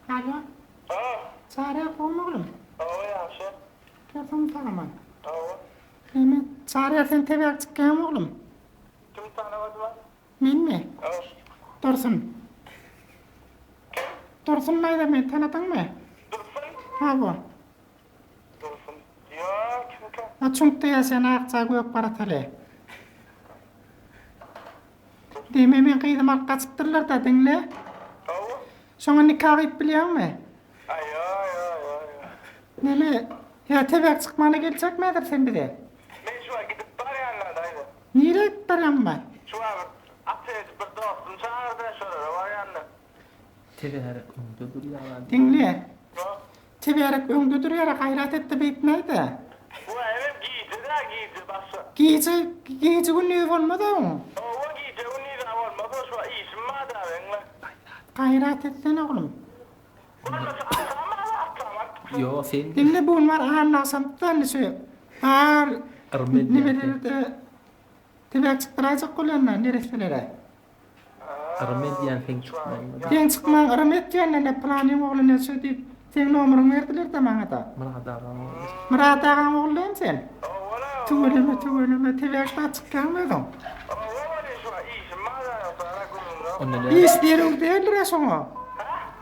Alo. Çary gowmy oglum? Hawa ýagşy. Dursun sagaman. Hawa. Neme Çary sen tebäk çykýaňmy oglum? Kim tanamady bar? Menmi? Hawa. Dursun. Kim? Dursun daýza meni tanadyňmy? Dursun? Hawa. Dursun. Ýok, kimkä? A çuňkda ýaşaýan akja gök barataly. Diýme meň gyzymy alyp gaçypdyrlar-da, diňle. Hawa. Şoňa nika gyýyp bilýäňmi? Aý, ýo, ýo, ýo, ýo. Neme, ýa tebäk çykmana geljekmi häzir sen bize? Men şu wagt gidip barýan-la, daýza. Nirä gidip barýaň-ma? Şu wagt bir otelde bir dostum çagyrdy, şolara barýan-da. Tebärek öňde durýar-a. Diňle. Tebärek öňde durýar-a, gaýrat et-de beýtmäý-dä. Bu hemem gije-dä, gije başga. Gije, gije-gündiz bolmaz-a oň. Hawa, gije-gündiz-ä bolmaz, o şu işim bar-da meň-le. Gaýrat etsene, oglum. Bolmasa atam bar, atam alyp gitsin. Ýok, sen. Diňle, bu gün bar, anna agşamda indi şu bar Yrym edýän sen. nimelerde tebärek çykdyraýjak bolýan-da neresselere. Yrym edýän seň çykmagyňa. Seň çykmagyň yrym etýän ene pylanyň ogly neçe diýip seň nomeryňy berdiler-de maňa-da. Myrat agaň ogly. Myrat agaň ogly dämi sen? Tüweleme tüweleme tebäk zat çykýaňmy özüň? Onda näme? Iş zerur däldir-ä şoňa.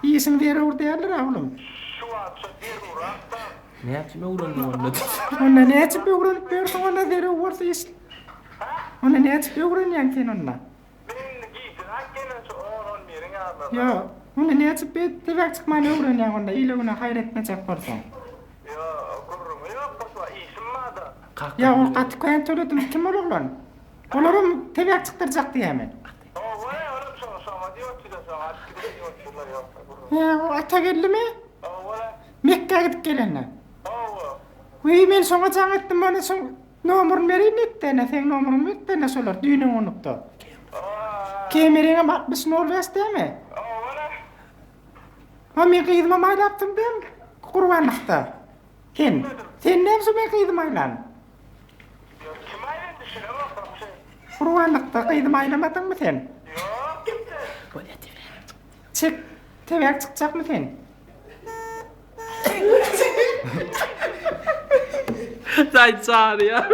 Işiň zerur däldir-ä oglum. Näçe öwrendiň onda? Onda näçip öwrenip ýörsüň onda zerur bolsa iş. Onda näçip öwrenýäň sen onda? Men indi gijeräk gelen şu on-on biriň ýaryna. Ýok. Onda näçip beýdip tebäk çykmany öwrenýäň onda ile-güne haýyr etmejek bolsaň? Ýok, gürrüňi ýok goşma, işim bar-da. Ýa ol gaty kän töledim, kim ol oglan? Olaram tebäk çykdyrjak diýýämi? Hawa, olam şoň, şoňa diýip otyrlar, şoňa alyp gideýin diýip otyrlar, ýok, gürrüňi. Hä, o Atageldimi? Hawa. Mekgä gidip gelende. Hawa. Wiý, men şoňa jaň etdim, ony şoň Nomeryny bereýin etdene, seň nomeryňy beripdirler şolar düýn öňňunlukda. Kemeriňem 60 nol bäş dämi? Ha men gyzymam aýlapdym dämi gurbanlykda. Sen, sen näme şu men gyzymy aýlan? Kim aýlan düşünemok wapşe. Gurbanlykda gyzymy aýlamadyňmy sen? Ýok kimse. Bolýa tebärek çykdy. Çek, tebärek çykjakmy sen? Saý çagyrýar.